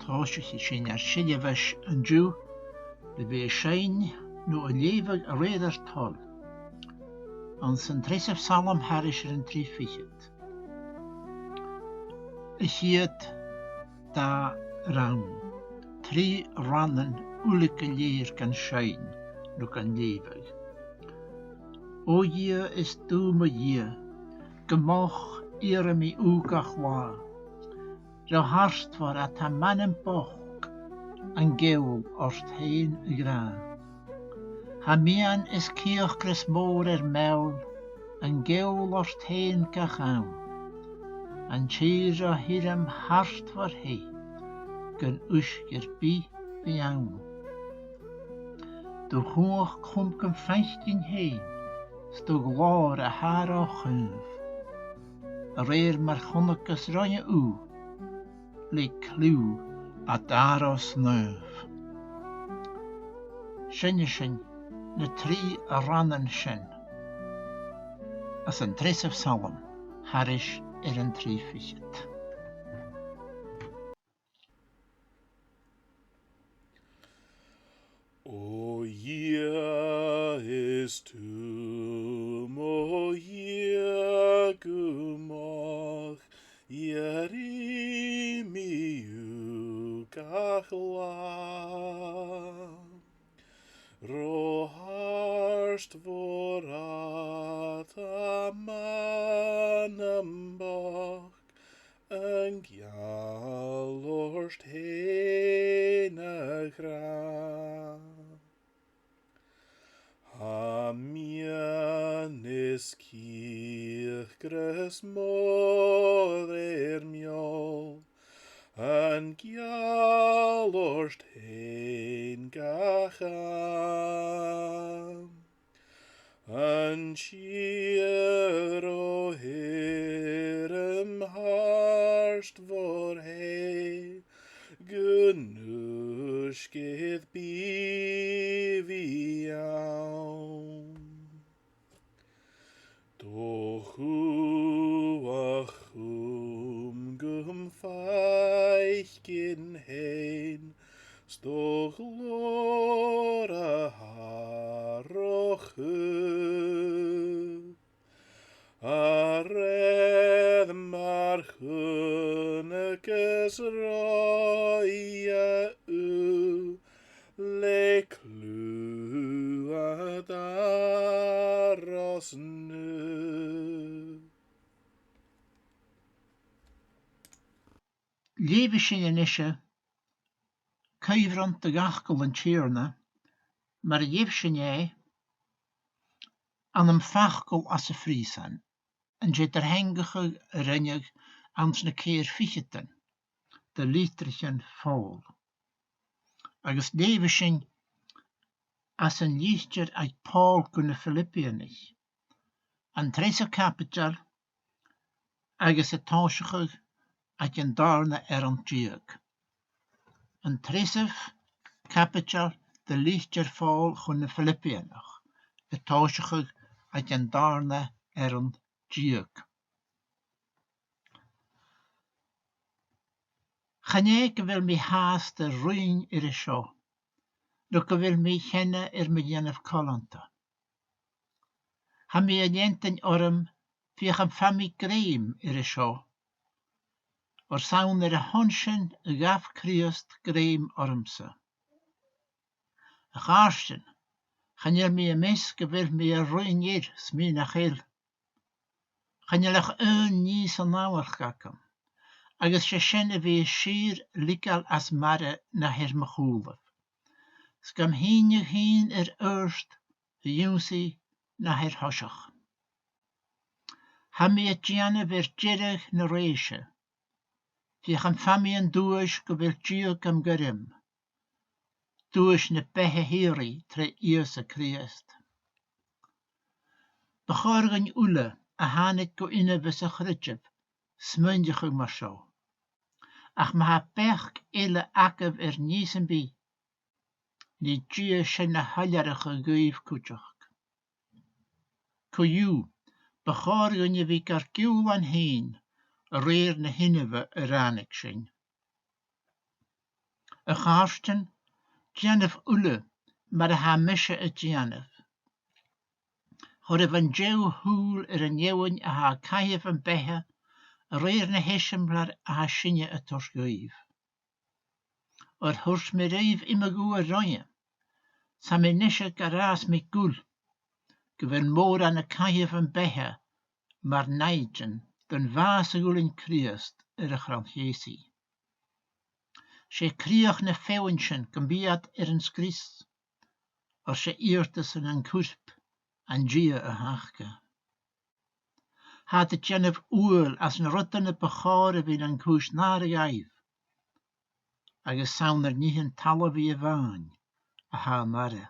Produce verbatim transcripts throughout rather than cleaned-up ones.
Tòisichidh sinn ar seirbheis an-diugh le bhith a' seinn no a' leughadh a rèir ar toil anns an treasamh Salm thairis air an trì fichead. A' chiad dà rann, trì rannan uile gu lèir gan seinn no gan leughadh. O Dhia, is tu mo Dhia, gu moch iarraidh mi thu gach là. Ro heartmhor tha m' anam bochd, an ceangal ort fhèin a ghràidh. Tha miann is ciallachas mòr air m' fheòil, an ceangal ort fhèin gach àm. An tèid ro thioram heartmhor theth, gun uisge air bith bhith ann. Do chumhachd chum gum faicinn fhèin, 's do ghlòir a tha ro chaomh. A rèir mar chonacas rinne thu, le cliù a tha ro snaomh. Seinnidh sinn na trì rannan sin às an treasamh Salm thairis air an trì fichead. O Dhia, is tu mo Dhia gu moch, iarraidh mi thu gach là. Ro heartmhor tha m' anam bochd, an ceangal ort fhèin a ghràidh. Tha miann is ciallachas mòr air m' fheòil, an ceangal ort fhèin gach àm. An tèid ro thioram heartmhor theth, gun uisge air bith bhith ann. Do chumhachd chum gum faicinn fhèin, 's do ghlòir a tha ro chaomh. A rèir mar chonacas rinne thu, le cliù a tha ro snaomh. Leughaidh sinn a-nise cuibhreann de dh'fhacal an Tighearna, mar a gheibh sinn e ann am facal às a' phrìosan, an t-eadar-theangachadh a rinneadh anns na ceithir ficheadan de litrichean Phòil. Agus leughaidh sinn às an litir aig Pòl gu na Philipianaich, an treasamh caibideil agus an toiseach aig an dàrna earrann deug. An treasamh caibideil de litir Phòil chun na Philipianach, an toiseach aig an dàrna earrann deug. Chan e gu bheil mi fhathast air ruighinn air a seo, no gu bheil mi cheana air mo dhèanamh coileanta. Tha mi a' leantainn orm feuch am faigh mi grèim air a seo, oir 's ann air a shon sin a ghabh Crìosd grèim ormsa. A chàirdean, chan eil mi am meas gu bheil mi air ruighinn air 's mi nach eil. Chan eil ach aon nì san amharc agam, agus 's e sin a bhith sìor leigeil às m' aire na air mo chùlaibh. 'S gam shìneadh fhìn air adhart a dh'ionnsaigh na air thoiseach. Tha mi a' dèanamh air deireadh na rèise, feuch am faigh mi an duais gu bheil Dia gam gairm, duais na beatha shìorraidh tro Ìosa Crìosd. Bu chòir dhuinn uile a thàinig gu inbhe sa chreideamh smaoineachadh mar seo. Ach ma tha beachd eile agaibh air nì sam bith, nì Dia sin a shoilleireachadh dhuibh cuideachd. Co-dhiù, bu chòir dhuinn a bhith gar giùlan fhèin a rèir na h-inbhe a ràinig sinn. A chàirdean, dèanaibh uile mar a tha mise a' dèanamh. Thoiribh an deagh shùil air an fheadhainn a tha a' caitheamh am beatha, a rèir na h-eisimpleir a tha sinne a' toirt dhuibh. Oir thuirt mi ribh i mo ghuairneachadh, 's tha mi a-nise gur fhàs mi gul, gu bheil mòran a' caitheamh am beatha mar nàimhdean don bhàs a dh'fhuiling Crìosd air a' chrann-cheusaidh. 'S e crìoch na feadhainn sin gum bi iad air an sgrios, oir 's e iarrtasan an cuirp an Dia a th' aca. Tha iad a' dèanamh uaill às na rudan a bu chòir a bhith nan cùis-nàire dhaibh, agus 's ann air nithean talmhaidh a-mhàin a tha an aire.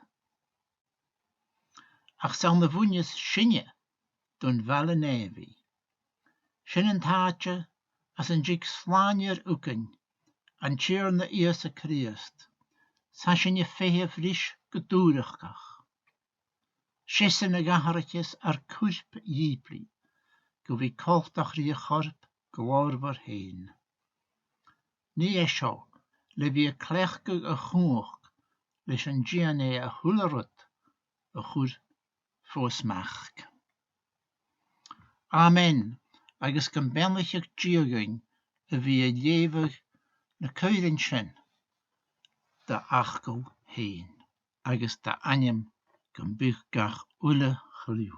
Ach 's ann a bhuineas sinne don bhaile nèamhaidh. Sin an t-àite às an tig Slànaighear thugainn, an Tighearna Ìosa Crìosd, 's tha sinne a' feitheamh ris gu dùrachdach. 'S esan a dh'atharraicheas ar cuirp dhìbhli, gu bhith coltach ri a chorp glòrmhor fhèin. Nì e seo, le bhith a' cleachdadh a chumhachd leis an dèan e a h-uile rud a chur fo smachd. Amen, agus gum beannaicheadh Dia dhuinn a bhith a' leughadh na cuibhreann sin da fhacal fhèin agus da ainm gum biodh gach uile chliù.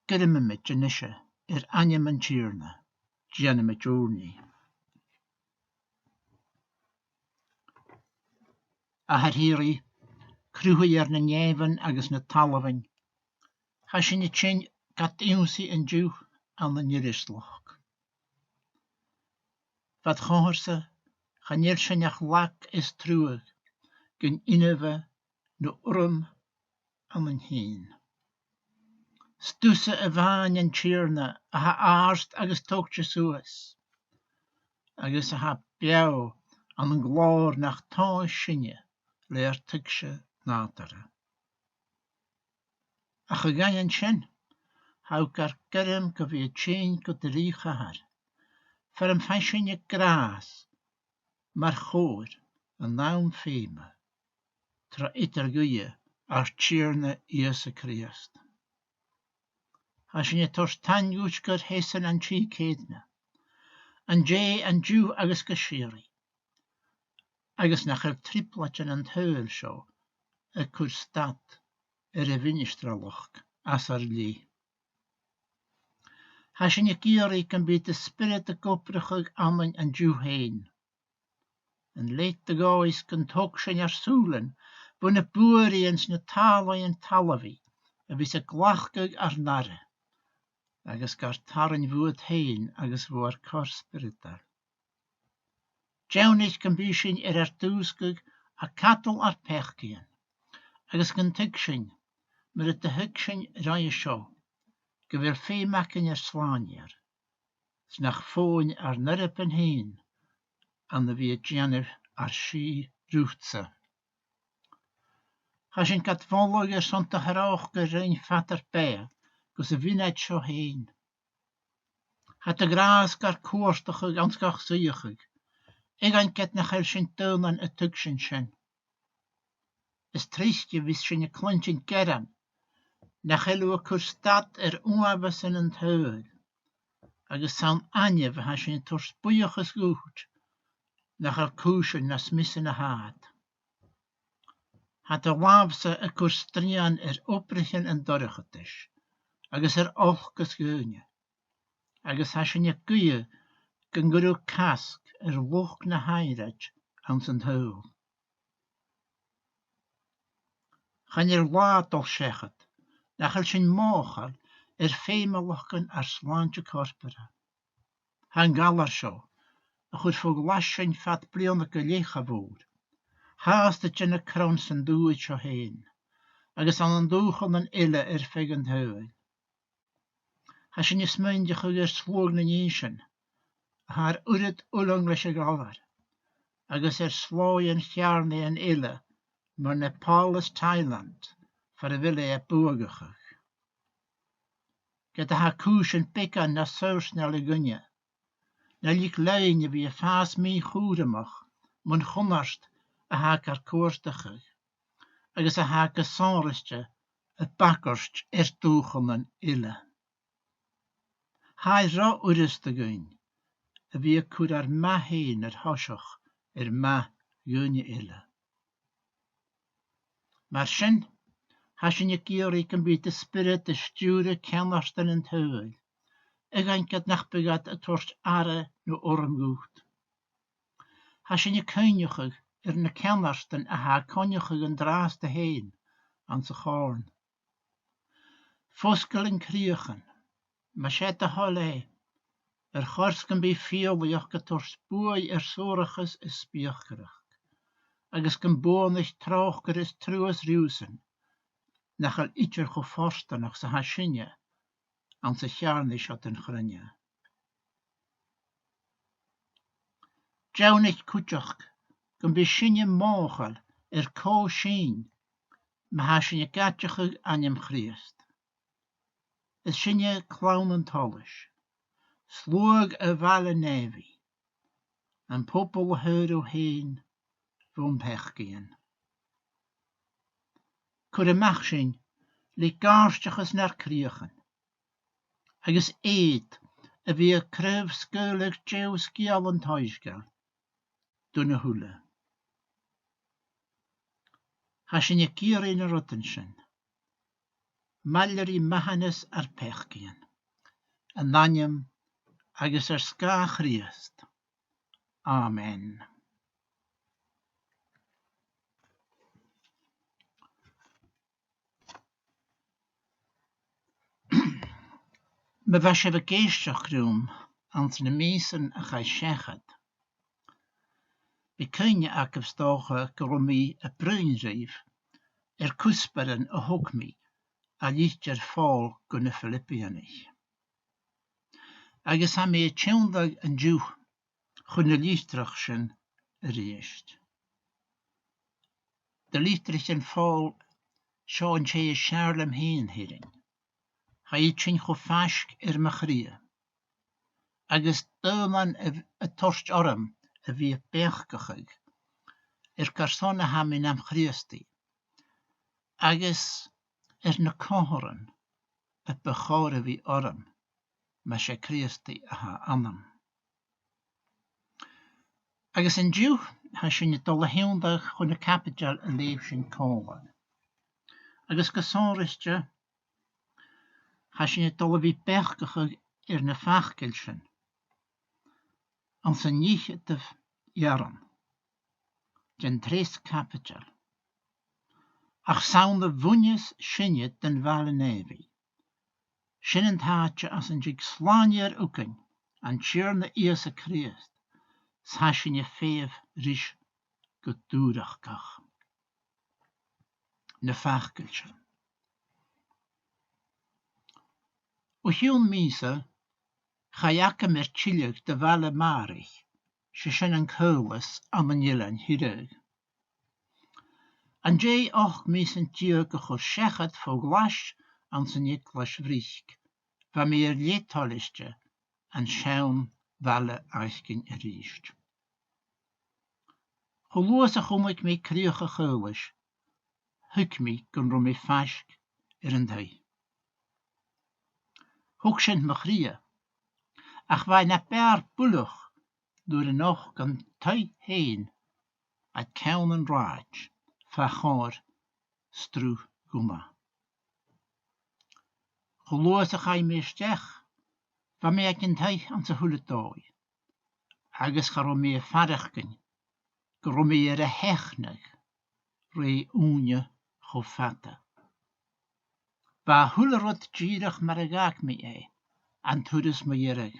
Gairmeamaid a-nise air ainm an Tighearna, dèanamaid ùrnaigh. Athair shìorraidh, Cruthaighear nan nèamhan agus na talmhainn, tha sinn a' tighinn gad ionnsaigh an-diugh ann an irioslachd. Fad chomhair-sa, chan eil sinn ach lag is truagh gun inbhe no urram annainn fhìn. 'S tusa a-mhàin an Tighearna a tha àrd agus togte suas, agus a tha beò ann an glòir nach tòisich sinne le ar tuigse nàdarra. Ach a dh'aindeoin sin, tha thu gar gairm gu bhith a' tighinn gu do rìgh, Athair, far am faigh sinne gràs mar chobhair an àm feumach, tro eadar-ghuidhe ar Tighearna Ìosa Crìosd. Tha sinn a' toirt taing dhut gur esan an Tì Ceudna, an Dè an-diugh agus gu sìorraidh, agus nach eil trioblaidean an t-saoghail seo a' cur stad air a' mhinistrealachd às ar leth. Tha sinn ag iarraidh gum bi do Spiorad ag obrachadh annainn an-diugh fhèin. An leithid a ghabhas gun tog sinn ar sùilean bho na buairean 's na tàlaidhean talmhaidh a bhios a' glacadh ar n-aire, agus gar tarraing bhuat fhèin agus bho ar corp spioradail. Deònaich gum bi sinn air ar dùsgadh a' cadal ar peacaidhean, agus gun tuig sinn, mar a do thuig sinn roimhe seo, gu bheil feum againn air Slànaighear, 's nach fòghainn ar n-oidhirpean fhèin ann a bhith a' dèanamh ar sìth riutsa. Tha sinn gad mholadh airson do thròcair rinn fad ar beatha gus a' mhionaid seo fhèin. Tha do ghràs gar cuartachadh anns gach suidheachadh, eadhon ged nach eil sinn daonnan a' tuigsinn sin. Is tric a bhios sinn a' cluinntinn gearan nach eil thu a' cur stad air uabhasan an t-saoghail, agus 's ann ainneamh a tha sinn a' toirt buidheachas dhut nach eil cùisean nas miosa na tha iad. Tha do làmh-sa a' cur srian air obraichean an dorchadais agus air olc is dhaoine, agus tha sinn a' guidhe gun cuir thu casg air luchd na h-aimhreit anns an t-saoghal. Chan eil là a' dol seachad nach eil sinn mothachail air feumalachdan ar slàinte corporra. Tha an galar seo, a chuir fo ghlais sinn fad bliadhna gu leth cha mhòr, fhathast a' dèanamh cron san dùthaich seo fhèin, agus ann an dùthchannan eile air feadh an t-saoghail. Tha sinn a' smaoineachadh air sluagh nan Innsean, a tha air uiread fhulang leis a' ghalar, agus air slòighean cheàrnaidhean eile, mar Nepal is Thailand, far a bheil e a' buadhachadh. Ged a tha cùisean beagan nas saoirsneile dhuinne, na leig leinn a bhith a' fàs mì-chùramach mun chunnart a tha gar cuartachadh, agus a tha gu sònraichte a' bagairt air dùthchannan eile. Tha e ro fhurasta dhuinn a bhith a' cur ar math fhèin air thoiseach air math dhaoine eile. Mar sin, tha sinn ag iarraidh gum bi do Spiorad a' stiùireadh ceannardan an t-saoghail, eadhon ged nach bi iad a' toirt aire no urram dhut. Tha sinn a' cuimhneachadh air na ceannardan a tha a' coinneachadh an-dràsta fhèin anns a' Chòrn. Fosgail an cridheachan, mas e do thoil e, air chor 's gum bi fialaidheachd a' toirt buaidh air suarachas is speuclaireachd, agus gum buanaich tròcair is truas riuthasan nach eil idir cho fortanach 's a tha sinne anns a' cheàrnaidh seo den chruinne. Deònaich cuideachd gum bi sinne mothachail air cò sinn, ma tha sinn ag aideachadh ainm Chrìosd. Is sinne clann an t-solais, sluagh a' bhaile nèamhaidh, am poball a fhuair thu fhèin bhon pheacaidhean. Cuir a-mach sinn le gàirdeachas nar cridheachan, agus èigh a bhith a' craobh-sgaoileadh deagh sgeul an t-soisgeil dhan a h-uile. Tha sinn ag iarraidh na rudan sin, maille ri mathanas ar peacaidhean, an ainm agus air sgàth Chrìosd. Amen. Ma bha sibh ag èisteachd rium anns na mìosan a chaidh seachad, bidh cuimhne agaibh 's dòcha gun robh mi a' bruidhinn ribh air cuspairean a thog mi à litir Phòil gu na Philipianaich. Agus tha mi a' tionndadh an-diugh chun na litreach sin a-rithist. De litrichean Phòil, seo an tè as fheàrr leam fhìn, a Thighearna. Tha iad sin cho faisg air mo chridhe, agus daonnan a, a' toirt orm a bhith a' beachdachadh air carson a tha mi nam Chrìosdaidh, agus air na comharran a bu chòir a bhith orm, mas e Crìosdaidh a tha annam. Agus an-diugh, tha sinn a' dol a thionndadh chun na caibideil a leugh sinn còmhla. Agus gu sònraichte, tha sinn a' dol a bhith beachdachadh air na faclan sin anns an fhicheadamh rann den treas caibideil. Ach 's ann a bhuineas sinne den bhaile nèamhaidh, sin an t-àite às an tig Slànaighear thugainn, an Tighearna Ìosa Crìosd, 's tha sinn a' feitheamh ris gu dùrachdach. Na faclan sin. O chionn mìosa, chaidh agam air tilleadh do bhaile Màraich, 's e sin an Caolas ann an Eilean Thiriodh. An dèidh ochd mìosan deug a chur seachad fo ghlais anns an Eaglais Bhric, bha mi air leth toilichte an seann bhaile fhaicinn a-rithist. Cho luath 's a chunnaic mi crìoch a' chaolais, thuig mi gun robh mi faisg air an taigh. Thug sin mo chridhe, ach bha e na b' fheàrr buileach nuair a nochd an taigh fhèin aig ceann an rathaid fa chomhair sruth ghuma. Cho luath 's a chaidh mi a-steach, bha mi aig an taigh anns a h-uile dòigh, agus cha robh mi a' faireachdainn gun robh mi air a sheachnadh rè ùine cho fada. Bha a h-uile rud dìreach mar a dh'fhàg mi e an turas mu dheireadh.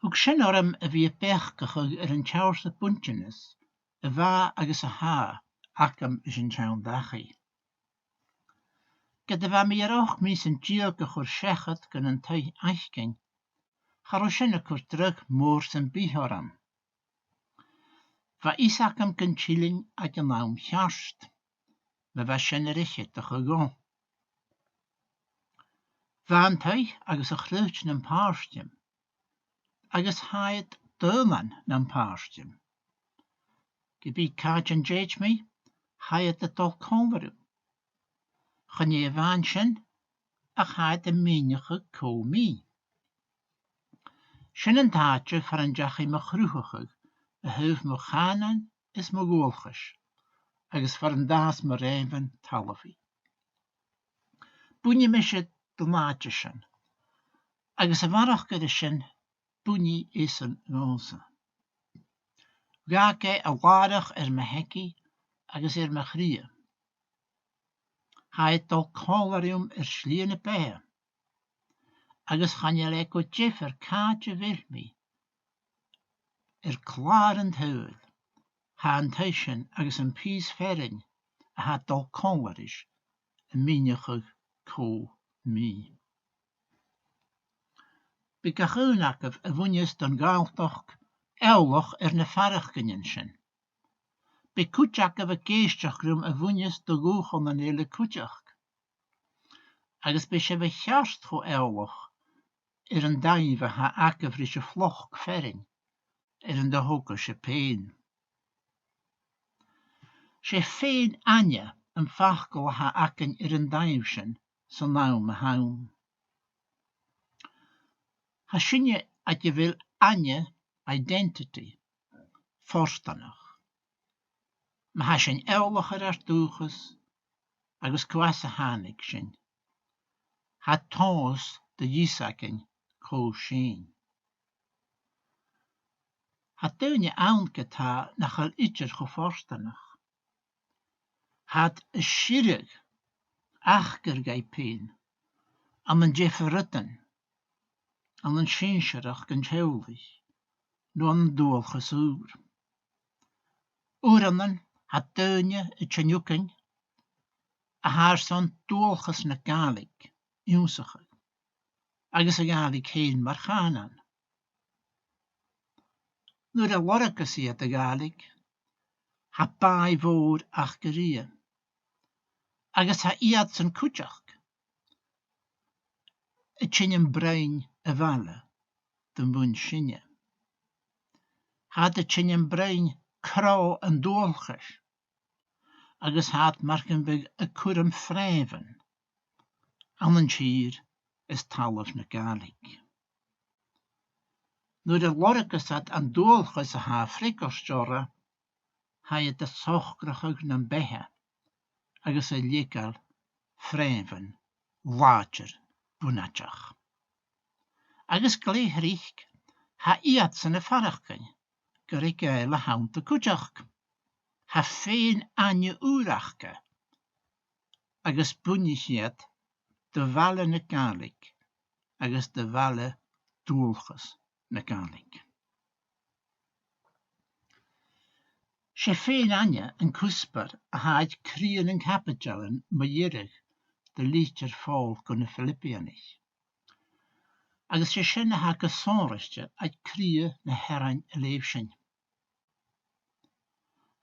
Thug sin orm a bhith a' beachdachadh air an t-seòrsa buntanas a bha agus a tha agam ris an t-seann dachaigh. Ged a bha mi air ochd mìosan deug a chur seachad gun an taigh fhaicinn, cha robh sin a' cur dragh mòr sam bith orm. Bha fios agam gun tillinn aig an àm cheart, ma bha sin air a cheadachadh dhomh. Bha an taigh agus a' chroit nam pàirtean, agus tha iad daonnan nam pàirtean. Ge bith càit an tèid mi, tha iad a' dol còmhla rium. Chan e a-mhàin sin, ach tha iad a' mìneachadh cò mi. Sin an t-àite far an deachaidh mo chruthachadh, a thaobh mo chànain is mo dhualchais, agus far an tàs mo rèimhean talmhaidh. Buinidh mise don àite sin, agus a bharrachd air sin, buinidh esan dhòmhsa. Dh'fhàg e a làrach air mo theagaidh agus air mo chridhe. Tha e a' dol còmhla rium air slighe na beatha, agus chan eil e gu diofar càit a bheil mi, air clàr an t-saoghail, tha an taigh sin agus am pìos fearainn a tha a' dol còmhla ris a' mìneachadh cò mi. Bidh gach aon agaibh a bhuineas don Ghàidhealtachd eòlach air na faireachdainnean sin. Bidh cuid agaibh ag èisteachd rium a bhuineas do dhùthchannan eile cuideachd. Agus bidh sibh a cheart cho eòlach air an dàimh a tha agaibh ris a' phloc fearainn air an do thogadh sibh fhèin. 'S e fèin-aithne am facal a th' againn air an dàimh sin san àm a th' ann. Tha sinne aig a bheil aithne, identity, fortanach. Ma tha sinn eòlach air ar dùthchas agus cò às a thàinig sinn, tha tomhas de dh'fhios againn cò sinn. Tha daoine ann ge-tà nach eil idir cho fortanach. Tha iad a' sireadh aca-air dhaibh fhèin ann an diofar rudan, ann an sinnsireachd an teaghlaich, no ann an dualchas ùr. Uaireannan tha daoine a' tighinn thugainn a tha airson dualchas na Gàidhlig ionnsachadh, agus a' Ghàidhlig fhèin mar chànan. Nuair a lorgas iad a' Ghàidhlig, tha bàidh mhòr aca rithe, agus tha iadsan cuideachd a' tighinn am broinn a' bhaile dom buin sinne. Tha iad a' tighinn am broinn crodh an dualchais, agus tha iad mar gum biodh a' cur am freumhan ann an tìr is talamh na Gàidhlig. Nuair a lorgas iad an dualchas a tha a' freagairt orra, tha iad a' socrachadh nam beatha agus a' leigeil freumhan làidir bunaiteach. Agus glè thric, tha iadsan a' faireachdainn gur e Gàidheil a th' annta cuideachd. Tha fèin-aithne ùr aca, agus buinidh iad do bhaile na Gàidhlig agus do bhaile dualchas na Gàidhlig. 'S e fèin-aithne an cuspair a tha aig cridhe nan caibidealan mu dheireadh de litir Phòil gu na Philipianaich. Agus 's e sin a tha gu sònraichte aig cridhe na h-earrainn a leugh sinn.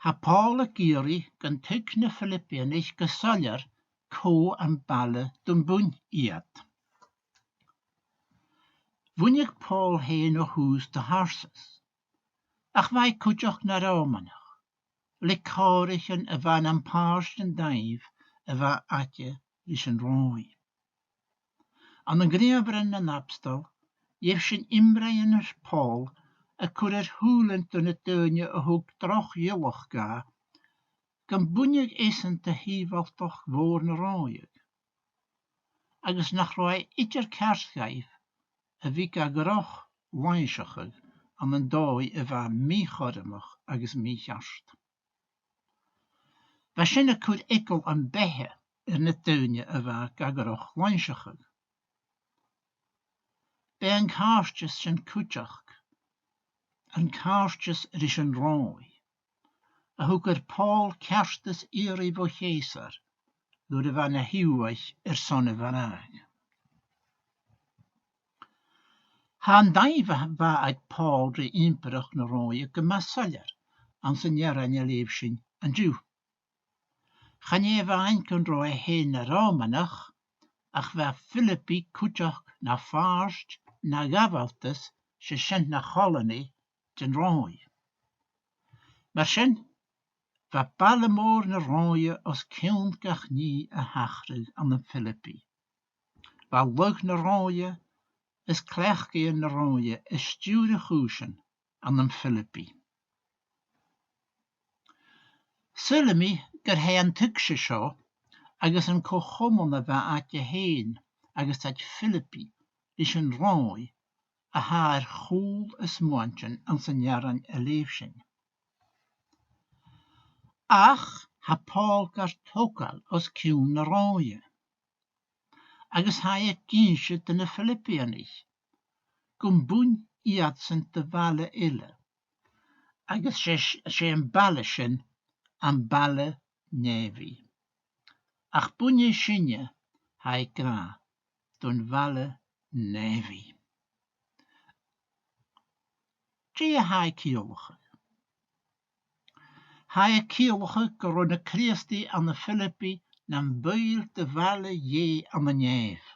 Tha Pòl ag iarraidh gun tuig na Philipianaich gu soilleir cò am baile dom buin iad. Bhuineadh Pòl fhèin o thùs do Tharsus, ach bha e cuideachd na Ròmanach, le còraichean a bha nam pàirt den dàimh a bha aige ris an Ròimh. Ann an Gnìomharan nan Abstol, gheibh sinn iomradh air Pòl a' cur air shùilean do na daoine a thug droch ghiallachd dha gum buineadh esan do shìobhaltachd mhòr na Ròimh, agus nach robh e idir ceart dhaibh a bhith ga droch-laimhseachadh ann an dòigh a bha mì-chothromach agus mì-cheart. Bha sin a' cur eagal am beatha air na daoine a bha ga droch-laimhseachadh. B' e an càirdeas sin cuideachd an càirdeas ris an Ròimh a thug air Pòl ceartas iarraidh bho Chèsar nuair a bha na h-Iùdhaich airson a mharbhadh. Tha an dàimh a bha aig Pòl ri Ìmpireachd na Ròimhe gu math soilleir anns an earrainn a leugh sinn an-diugh. Chan e a-mhàin gun robh e fhèin na Ròmanach, ach bha Philipi cuideachd na phàirt na ghabhaltas, 's e sin na colony, den Ròimh. Mar sin, bha baile mòr na Ròimhe os cionn gach nì a thachradh ann am Philipi. Bha lagh na Ròimhe is cleachdaidhean na Ròimhe a' stiùireadh chùisean ann am Philipi. Saoilidh mi gur e an tuigse seo agus an co-chomann a bha aige fhèin agus aig Philipi ris an Ròimh a tha air cùl a smuaintean anns an earrainn a leugh sinn. Ach tha Pòl gar togail os cionn na Ròimhe, agus tha e ag innse do na Philipianaich gum buin iadsan do bhaile eile, agus 's e, 's e am baile sin am baile Nèibhidh. Ach buin e sinne, tha e ag ràdh, don bhaile Nèibhidh. Dè tha e a' ciallachadh? Tha e a' ciallachadh gun robh na Crìosdaidh ann am Philipi nam buill do bhaile Dhè ann an nèamh,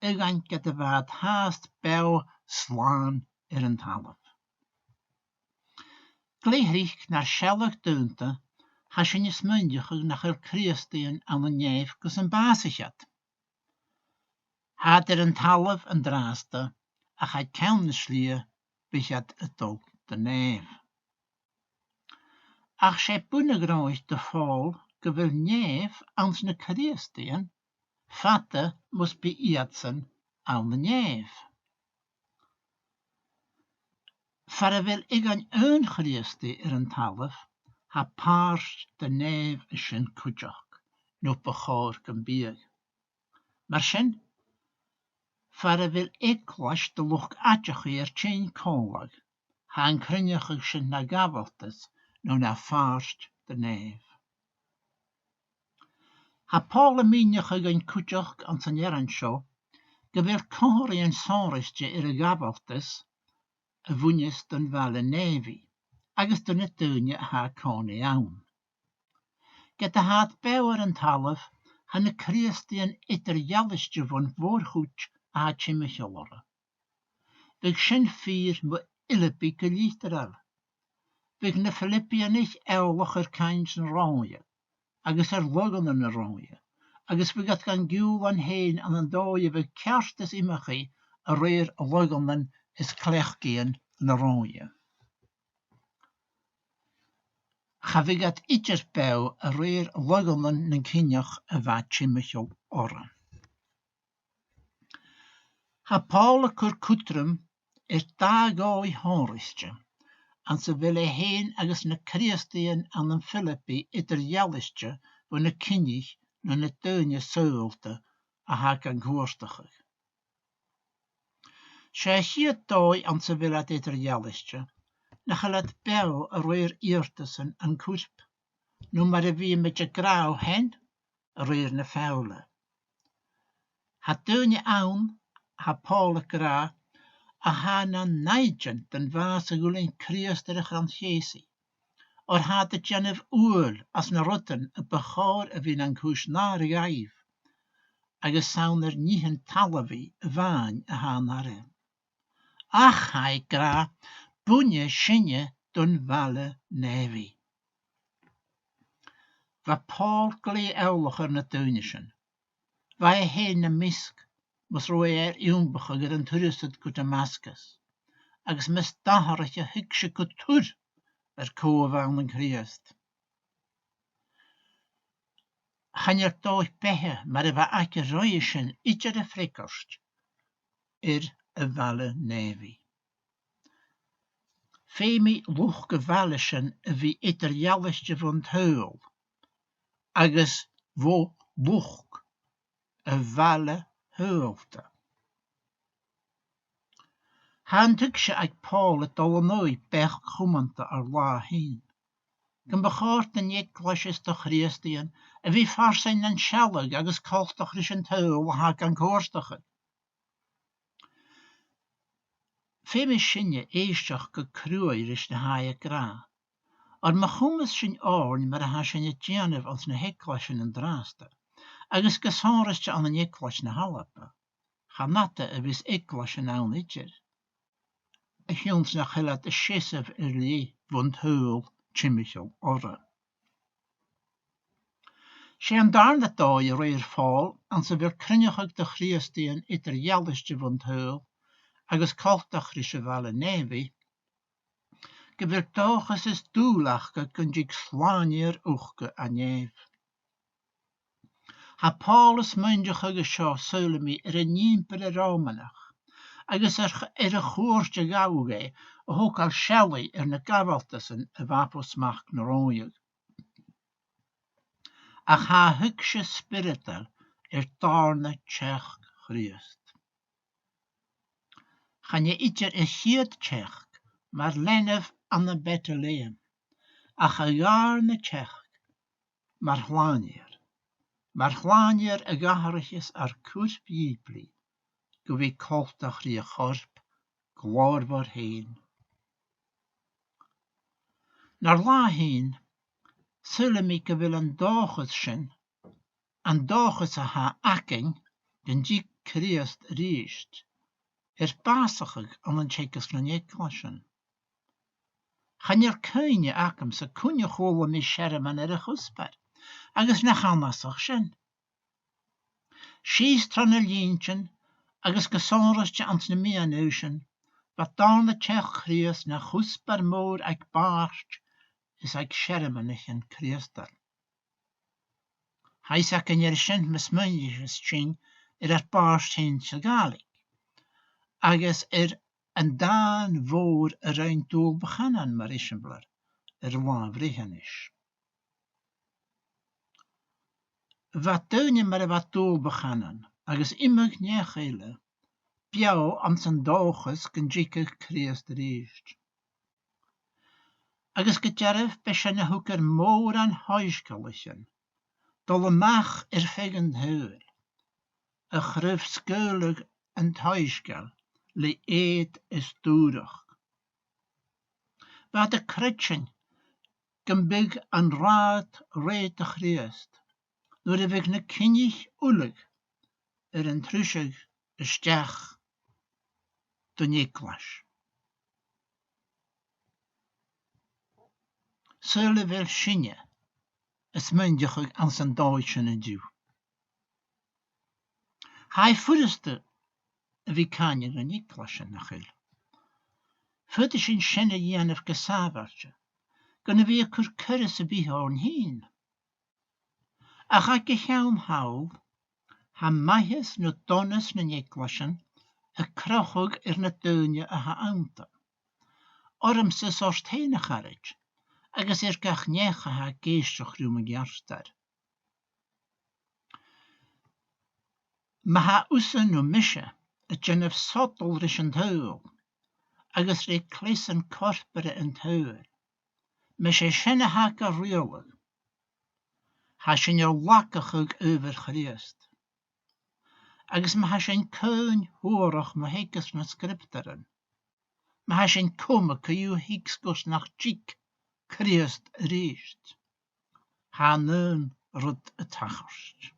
eadhon ged a bha iad fhathast beò slàn air an talamh. Glè thric nar sealladh dùnta, tha sinn a' smaoineachadh nach eil Crìosdaidhean ann an nèamh gus am bàsaich iad. Tha iad air an talamh an-dràsta, ach aig ceann na slighe bidh iad a' dol do nèamh. Ach 's e buannachd do Phòl gu bheil nèamh anns na Crìosdaidhean fada mus bi iadsan ann an nèamh. Far a bheil aon Chrìosdaidh air an talamh, tha pàirt de nèamh an sin cuideachd, no bu chòir gum biodh. Mar sin, far a bheil eaglais de luchd-aideachaidh air tighinn còmhla, tha an cruinneachadh sin na gabhaltas no na phàirt de nèamh. Tha Pòl a' mìneachadh dhuinn cuideachd anns an earrainn seo gu bheil comharraidhean sònraichte air a' ghabhaltas a bhuineas don bhaile Nèibhidh agus do na daoine a tha a' còmhnaidh ann. Ged a tha iad beò air an talamh, tha na Crìosdaidhean eadar-dhealaichte bhon mhòr-chuid a tha timcheall orra. Bhiodh sin fìor mu Philipi gu literal. Bhiodh na Philipianaich eòlach air cainnt na Ròimhe agus air laghannan na Ròimhe, agus bhiodh iad gan giùlan fhèin ann an dòigh a bhiodh ceart is iomchaidh a rèir laghannan is cleachdaidhean na Ròimhe. Cha bhiodh iad idir beò a rèir laghannan nan cinneach a bha timcheall orra. Tha Pòl a' cur cudrom air dà dhòigh shònraichte, anns a bheil e fhèin agus na Crìosdaidhean ann am Philipi eadar-dhealaichte bho na cinnich no na daoine saoghalta a tha gan cuartachadh. 'S e a' chiad dòigh anns a bheil iad eadar-dhealaichte, nach eil iad beò a rèir iarrtasan an cuirp, no mar a bhithinn-sa ag ràdh fhèin, a rèir na feòla. Tha daoine ann, tha Pòl ag ràdh, a tha nan nàimhdean don bhàs a dh'fhuiling Crìosd air a' chrann-cheusaidh, oir tha iad a' dèanamh uaill anns na rudan a bu chòir a bhith nan cùis-nàire dhaibh, agus 's ann air nithean talmhaidh a-mhàin a tha an aire. Ach tha e ag ràdh, buinidh sinne don bhaile Nèibhidh. Bha Pòl glè eòlach air na daoine sin. Bha e fhèin nam measg, mus robh e air iombachadh air an turas ud gu Damascus, agus mus d' atharraiche thuigse gu tur air cò a bh' ann an Crìosd. Chan eil dòigh-beatha mar a bha aige roimhe sin idir a' freagairt air a' bhaile Nèibhidh. Feumaidh luchd a' bhaile sin a bhith eadar-dhealaichte bhon t-saoghal agus bho luchd a' bhaile shaoghalta. Tha an tuigse aig Pòl a' dol an aghaidh beachd chumanta ar là fhèin, gum bu chòir don eaglais is do Chrìosdaidhean a bhith farsaing nan sealladh agus coltach ris an t-saoghal a tha gan cuartachadh. Feumaidh sinne èisteachd gu cruaidh ris na tha e ag ràdh, oir ma chumas sinn oirnn mar a tha sinn a' dèanamh anns na h-eaglaisean an-dràsta, Agus gu sònraichte ann an Eaglais na h-Alba, chan fhada a bhios eaglaisean ann idir, a chionn 's nach eil iad a' seasamh air leth bhon t-saoghal timcheall orra. 'S e an dàrna dòigh a rèir Phòil anns a bheil cruinneachadh de Chrìosdaidhean eadar-dhealaichte bhon t-saoghal agus coltach ris a' bhaile Nèibhidh, gu bheil dòchas is dùil aca gun tig Slànaighear Uca à Nèamh. Tha Pòl a' smaoineachadh an seo, saoilidh mi, air an Ìmpire Ròmanach, agus air, air a' chuairt a ghabh e a thogail seallaidh air na gabhaltasan a bha bho smachd na Ròimheach. Ach tha a thuigse spioradail air dàrna teachd Chrìosd. Chan e idir a' chiad teachd mar leanabh ann am Betlèam, ach a dhàrna teachd mar Shlànaighear, mar Shlànaighear a dh'atharraicheas ar cuirp dhìbhli gu bhith coltach ri a chorp glòrmhor fhèin. Nar là fhèin, saoilidh mi gu bheil an dòchas sin, an dòchas a tha againn gun tig Crìosd a-rithist, air bàsachadh ann an teagasg nan eaglaisean. Chan eil cuimhne agamsa cuin a chuala mi searmon air a' chuspair, agus nach annasach sin. Sìos tro na linntean agus gu sònraichte anns na meadhan-aoisean, bha dàrna teachd Chrìosd na chuspair mòr aig bàird is aig searmonaichean Crìosdail. Tha fhios againn air sin mus smaoinicheas sinn air ar bàird fhèin sa Ghàidhlig, agus air an dàn mhòr a rinn Dùghall Bhuchanan mar eisimpleir air Là Bhreithiunas. Bha daoine mar a bha Dùghall Bhuchanan agus iomadh neach eile beò anns an dòchas gun tigeadh Crìosd a-rithist. Agus gu dearbh b' e sin a thug air mòran Soisgeulaichean dol a-mach air feadh an t-saoghail, a' craobh-sgaoileadh an t-soisgeil le eud is dùrachd. Bha iad a' creidsinn gum biodh an rathad rèidh do Chrìosd nuair a bhiodh na cinnich uile air an trusadh a-steach don eaglais. Saoil a bheil sinne a' smaoineachadh anns an dòigh sin an-diugh? Tha e furasta a bhith a' càineadh nan eaglaisean, nach eil? Faodaidh sinn sin a dhèanamh gu sàbhailte, gun a bhith a' cur cur sam bith oirnn fhìn. Ach aig a' cheann thall, tha maitheas no donas nan eaglaisean a' crochadh air na daoine a tha annta. Ormsa sort fhèin, a charaid, agus air gach neach a tha ag èisteachd rium an-ceartair. Ma tha thusa no mise a' dèanamh sodail ris an t-saoghal agus le cleasan corporra an t-saoghail, mas e sin a tha gar riaghladh, tha sinn a' lagachadh adhbhar Chrìosd. Agus ma tha sinn caoin shuarach mu theagasg nan sgriobtairean, ma tha sinn coma co-dhiù a thuigsinn gus nach tig Crìosd a-rithist, tha an aon rud a' tachairt.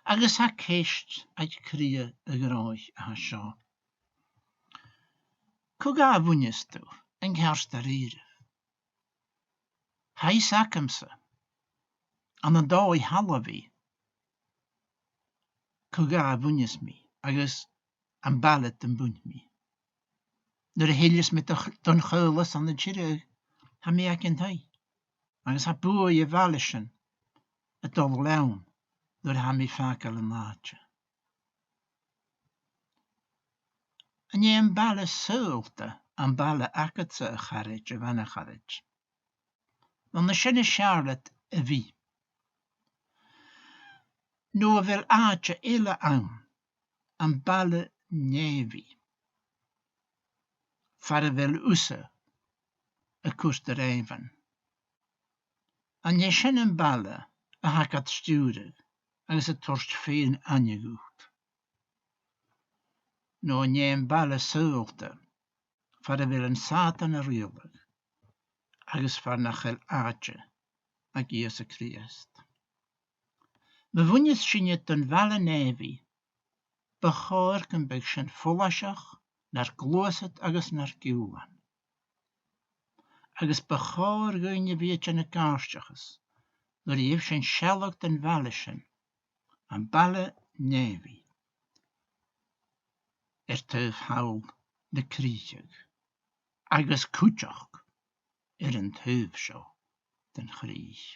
Agus tha ceist aig cridhe a' ghnothaich a tha seo: Cò dha a bhuineas tu an cearta-rìribh? Tha fhios agamsa, ann an dòigh thalmhaidh, cò dha a bhuineas mi agus am baile dom buin mi. Nuair a thilleas mi do ch-, don chaolas ann an Tiriodh, tha mi aig an taigh, agus tha buaidh a' bhaile sin a' dol leam nuair a tha mi a' fàgail an àite. An e am baile saoghalta am baile agadsa, a charaid, a bhana-charaid? No an e sin as fheàrr leat a bhith? No a bheil àite eile ann, am baile Nèibhidh, far a bheil thusa a' cur do ràmhan? An e sin am baile a tha gad stiùireadh agus a' toirt fèin-aithne dhut? No an e am baile saoghalta far a bheil an Sàtan a' riaghladh agus far nach eil àite aig Ìosa Crìosd? Ma bhuineas sinn iad don bhaile nèamhaidh, bu chòir gum biodh sinn follaiseach nar gluasad agus nar giùlan. Agus bu chòir dhuinn a bhith a' dèanamh gàirdeachas nuair a gheibh sinn sealladh don bhaile sin, am baile nèamhaidh, air taobh thall na crìche, agus cuideachd air an taobh seo den chridhe.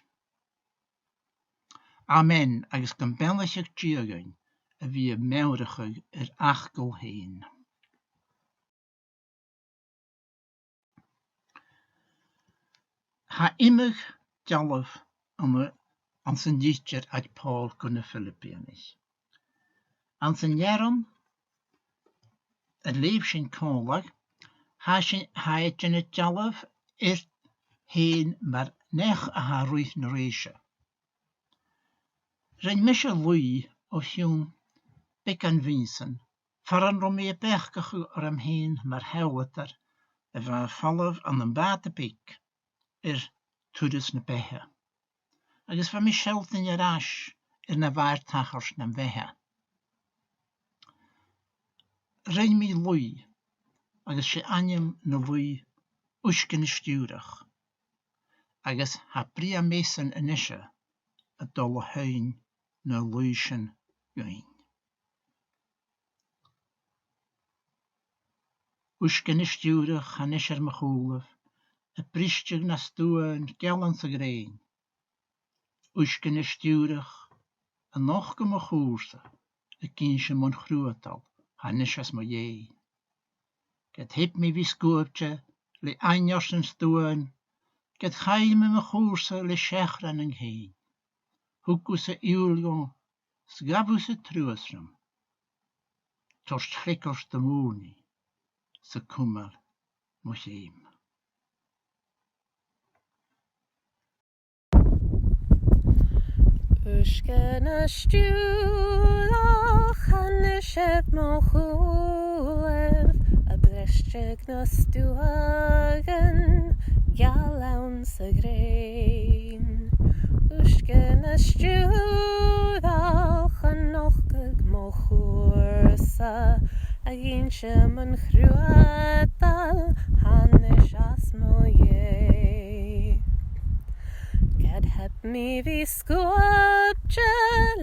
Amen, agus gum beannaicheadh Dia dhuinn a bhith a' meòrachadh ar fhacal fhèin. Tha iomadh dealbh ann, anns an litir aig Pòl gu na Filipianaich. Anns an earrann a leugh sinn còmhla, tha sinn, tha e a' dèanamh dealbh air fhèin mar neach a tha a' ruith na rèise. Rinn mise laoigh o chionn beagan mhìosan, far an robh mi a' beachdachadh orm fhèin mar sheòladair a bha a' falbh ann am bàta beag air turas na beatha. Agus bha mi a' sealltainn air ais air na bha air tachairt nam bheatha. Rinn mi laoigh, agus 's e ainm na laoigh Uisge na Stiùbhrach, agus tha brèagha measan a-nise a' dol a sheinn na laoigh sin dhuinn. Uisge na stiùbhrach tha a-nis air mo chùlaibh, a' bristeadh na stuain geal anns a' ghrèin. Uisge na stiùbhrach, a' nochdadh mo chùrsa, ag innse mun chruadal tha a-nis às mo dhèidh. Ged theab mi bhith sguabte le ainneart nan stuain, ged chaill mi mo chùrsa le seachran an cèin, thug thusa iùl dhomh 's ghabh thusa truas rium, toirt freagairt dom ùrnaigh 's a' cumail mo cheum. Uisge na stiùbhrach, tha a-nis air mo chùlaibh, a' bristeadh na stuaghan geal anns a' ghrèin. Uisge na stiùbhrach, a' nochdadh mo chùrsa, ag innse mun chruadal tha a-nis às mo dhèidh. Ged theab mi bhith sguabte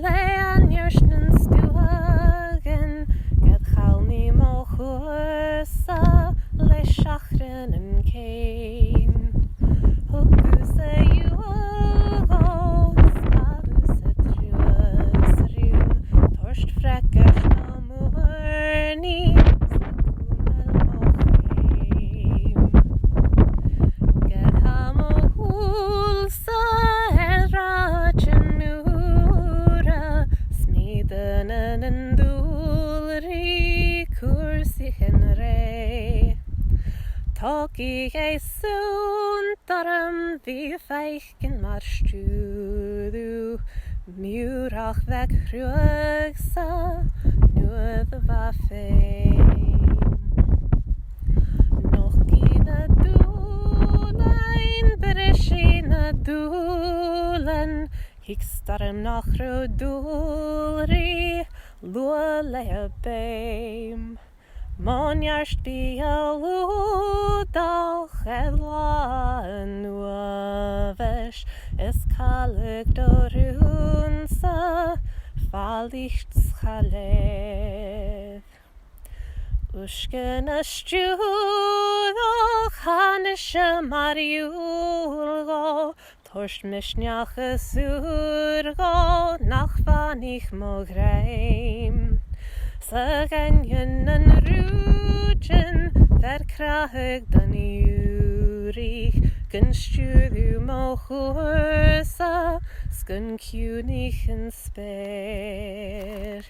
le ainneart nan stuaghan, ged chaill mi mo chùrsa le seachran an cèin, thug thusa iùl dhomh 's ghabh thusa truas rium, toirt freagairt dom ùrnaigh 's a' cumail mo cheum. Ged tha mo shùil-sa air rathaidean ùra, smèideadh nan dùil ri cùrsaichean rèidh. Togaidh e sunnd orm bhith a' faicinn mar stiùireadh miùrach bheag chruaidh-sa nuair a bha feum. Nochdaidh na dùbhlain, brisidh na dùbhlain, thig stoirm nach robh dùil ri luath leatha beum. Mo neart bidh a' lùghdach air là an uabhais, is cailleadh do rùn-sa fàillicht 's cha leir. Uisge na stiùbhrach, tha a-nis mar iùl dhomh, toirt misneachas ùr dhomh nach bhàthnaich mo dhruim. 'S a dh'aindeoin nan rùidean bheir crathadh don fhiùraich, gun stiùireadh mo chùrsa 's gun ciùinich an speur.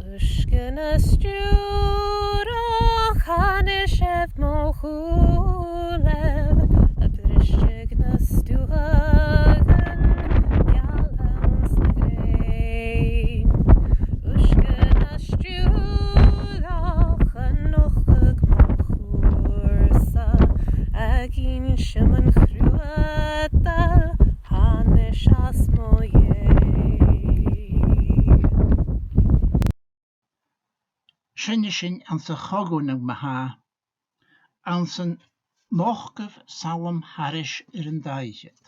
Uisge na stiùbhrach, tha a-nis air mo chùlaibh, a' briseadh na stuaghan geal anns a' ghrèin. Uisge na stiùbhrach, a' nochdadh mo chùrsa, ag innse mun chruadal tha a-nis às mo dhèidh. Seinnidh sinn anns a' cho-dhùnadh ma-thà, anns an ochdamh Salm thairis air an dà fhichead.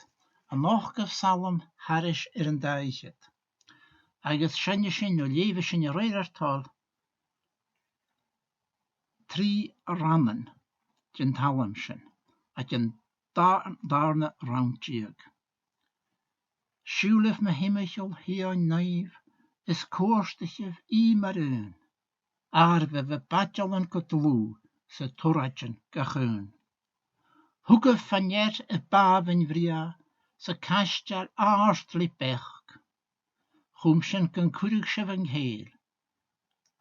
An ochdamh Salm thairis air an dà fhichead. Agus seinnidh sinn, no leughaidh sinn a rèir ar toil, trì rannan den t-salm sin, aig an dà-, dàrna rann deug. Siùbhlaibh, mo thimcheall, Shioin naoimh, is cuartaichibh i mar aon. Àireamhaibh a baidealan gu dlùth 's a turaidean gach aon. Thugaibh fa-near a bàmhainn bhrèagha 's a caisteal àrd le beachd. Chum sin gun cuireadh sibh an cèill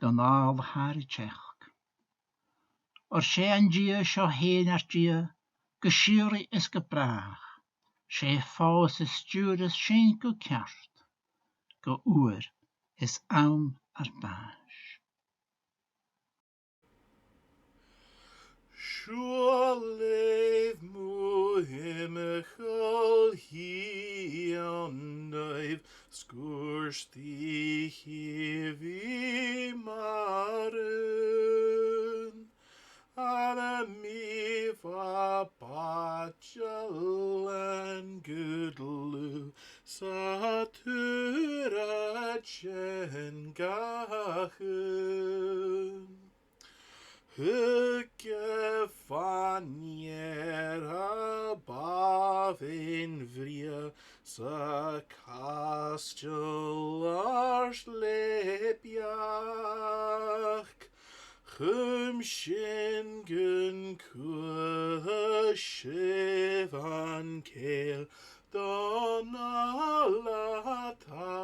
don fhàil a tha ri teachd. Oir 's e an Dia seo fhèin ar Dia, gu sìorraidh is gu bràth. 'S e fòs is stiùireas sinn gu ceart, gu uair is àm ar bàis. Siùbhlaibh, mo thimcheall, Shioin naoimh, 's cuartaichibh i mar aon. Àireamhaibh a baidealan gu dlùth 's a turaidean gach aon. Thugaibh fa-near a bàmhainn bhrèagha 's a caisteal àrd le beachd. Chum sin gun cuireadh sibh an cèill don fhàil a tha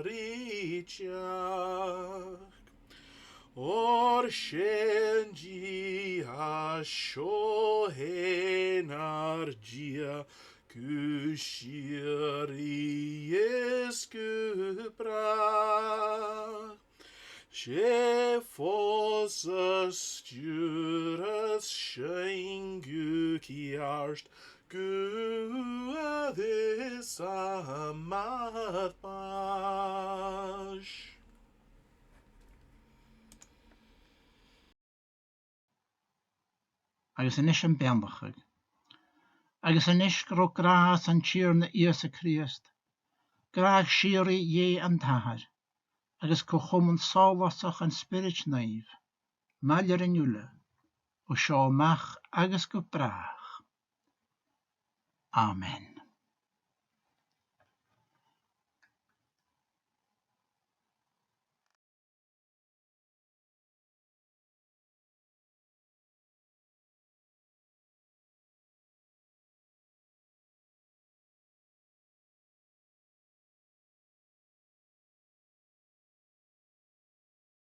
ri teachd. Oir 's e an Dia seo fhèin ar Dia, gu sìorraidh is gu bràth. 'S e fòs a stiùireas sinn gu ceart, gu uair is àm ar bàis. Agus a-nis am beannachadh. Agus a-nis gun robh gràs an Tighearna Ìosa Crìosd, gràdh sìorraidh Dhè an t-Athair, agus co-chomann sòlasach an Spioraid Naoimh, maille rinn uile, o seo a-mach agus gu bràth. Amen.